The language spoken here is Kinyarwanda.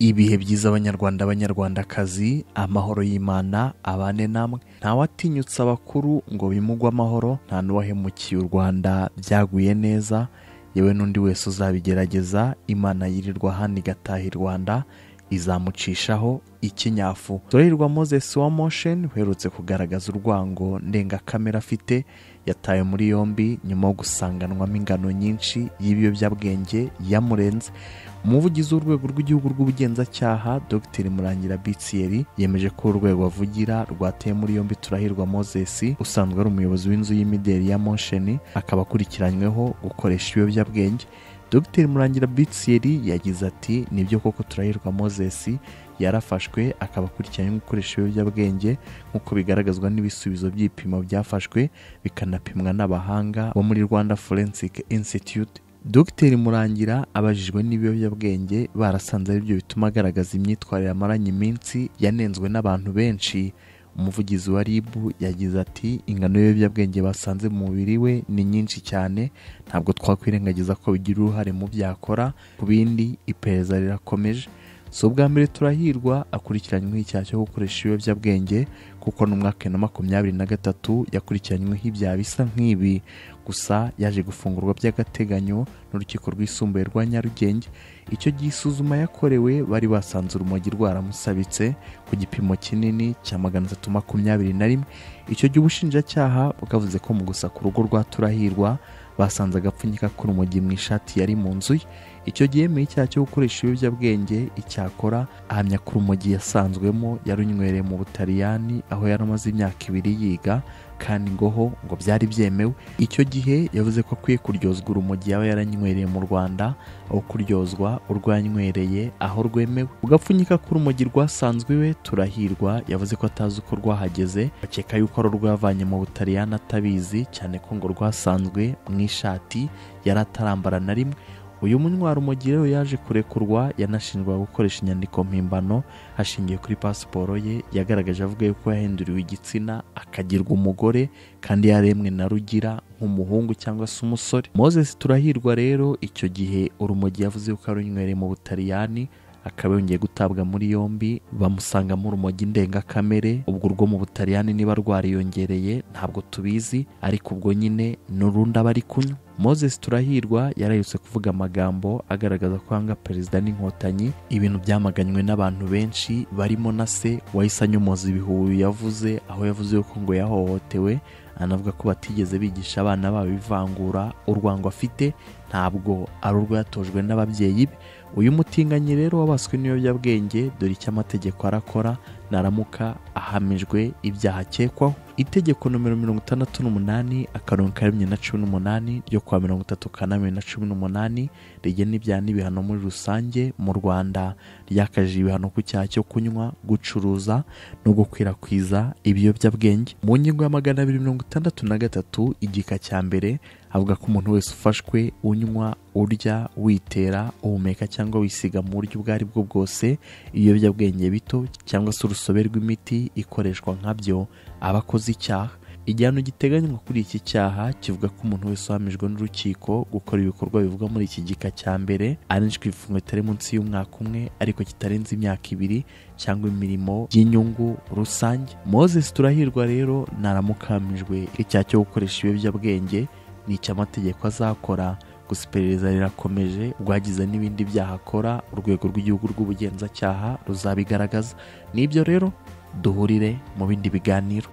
Ibihe byiza abanyarwanda abanyarwandakazi, amahoro y'Imana abane namwe. Ntawatinyutse abakuru ngo bimugwe amahoro, nta n'uwahemukiye u Rwanda byaguye neza, yewe n'undi wese uzabigerageza, Imana yirirwa hano igataha i Rwanda izamucishaho ikinyafu. Turahirwa Moses wa Moshions uherutse kugaragaza urwango ndengakamere afite, yatawe muri yombi nyuma yo gusanganwamo ingano nyinshi y'ibiyobyabwenge yamurenze. Umuvugizi w'urwego rw'igihugu rw'ubugenzacyaha Dr Murangira Bitsiyeri yemeje ko urwego avugira rwateye muri yombi Turahirwa Moses usanzwe ari umuyobozi w'inzu y'imideli ya Moshions, akaba akurikiranyweho gukoresha ibiyobyabwenge. Dr Murangira Bitsiyeri yagize ati nibyo koko Turahirwa Moses yarafashwe akaba akurikiranyweho gukoresha ibiyobyabwenge nk'uko bigaragazwa n'ibisubizo by'ibipimo byafashwe bikanapimwa n'abahanga bo muri Rwanda Forensic Institute. Dr Murangira abajijwe n'ibiyobyabwenge barasanze aribyo bituma agaragaza imyitwarire amaranye iminsi yanenzwe n'abantu benshi. Umuvugizi wa RIB yagize ati ingano y'ibiyobyabwenge basanze mu mubiri we ni nyinshi cyane, ntabwo twakwirengagiza ko bigira uruhare mu byakora, ku bindi iperereza rirakomeje. Si ubwa mbere Turahirwa akurikiranyweho icyaha cyo gukoresha ibiyobyabwenge, kuko no mu mwaka wa 2023 yakurikiranyweho ibyaha bisa nk'ibi, gusa yaje gufungurwa by'agateganyo n'urukiko rwisumbuye rwa Nyarugenge. Icyo gihe isuzuma yakorewe bari basanze urumogi rwaramusabitse ku gipimo kinini cya 321. Icyo gihe ubushinjacyaha bwavuze ko mu gusaka urugo rwa Turahirwa basanze agapfunyika k'urumogi mu ishati yari mu nzu ye. Icyo gihe yemeye icyaha cyo gukoresha ibiyobyabwenge, icyakora ahamya ko urumogi yasanzwemo yarunywereye mu Butaliyani aho yari amaze imyaka 2 yiga, kandi ngoho ngo byari byemewe. Icyo gihe yavuze ko akwiye kuryozwa urumogi yaba yaranywereye mu Rwanda aho kuryozwa urwo yanywereye aho rwemewe. Ugapfunyika k'urumogi rwasanzwe iwe, Turahirwa yavuze ko atazi uko rwahageze, akeka yuko ari urwo yavanye mu Butaliyani atabizi, cyane ko ngo rwasanzwe mu ishati yari atarambara na rimwe. Uyu munywarumogi rero yaje kurekurwa, yanashinjwa gukoresha inyandiko mpimbano hashingiwe kuri pasiporo ye yagaragaje avuga yuko yahinduriwe igitsina akagirwa umugore kandi yaremwe na Rugira nk'umuhungu cyangwa se umusore. Moses Turahirwa rero icyo gihe urumogi yavuze yuko arunywereye mu Butaliyani, akaba yongeye gutabwa muri yombi bamusangamo urumogi ndengakamere. Ubwo urwo mu Butaliyani niba rwariyongereye ntabwo tubizi, ariko ubwo nyine n'urundi aba ari kunywa. Moses Turahirwa yarayutse kuvuga amagambo agaragaza ko yanga perezida n'inkotanyi, ibintu byamaganywe n'abantu benshi barimo na se wahise anyomoza ibihubi yavuze, aho yavuze ko ngo yahohotewe, anavuga ko batigeze bigisha abana babo ivangura. Urwango afite ntabwo ari urwo yatojwe n'ababyeyi be. Uyu mutinganyi rero wabaswe n'ibiyobyabwenge, dore icyo amategeko arakora naramuka ahamijwe ibyaha akekwaho. Itegeko nomero 68 akarongo karimye na 18 ryo kuwa 30 Kanama 2018 rigena ibyaha n'ibihano muri rusange mu Rwanda, ryakajije ibihano ku cyaha cyo kunywa, gucuruza no gukwirakwiza ibiyobyabwenge. Mu ngingo ya 263 igika cya mbere avuga ko umuntu wese ufashwe unywa, urya, witera, uhumeka cyangwa wisiga mu buryo ubwo ari bwo bwose ibiyobyabwenge bito cyangwa se urusobe rw'imiti ikoreshwa nkabyo aba akoze icyaha. Igihano giteganywa kuri iki cyaha kivuga ko umuntu wese uhamijwe n'urukiko gukora ibikorwa bivugwa muri iki gika cya mbere ahanishwa igifungo kitari munsi y'umwaka umwe ariko kitarenze imyaka 2 cyangwa imirimo y'inyungu rusange. Moses Turahirwa rero naramuka ahamijwe icyaha cyo gukoresha ibiyobyabwenge ni icy'amategeko azakora, gusa iperereza rirakomeje, rwagize n'ibindi byaha akora urwego rw'igihugu rw'ubugenzacyaha ruzabigaragaza. Nibyo rero duhurire mu bindi biganiro.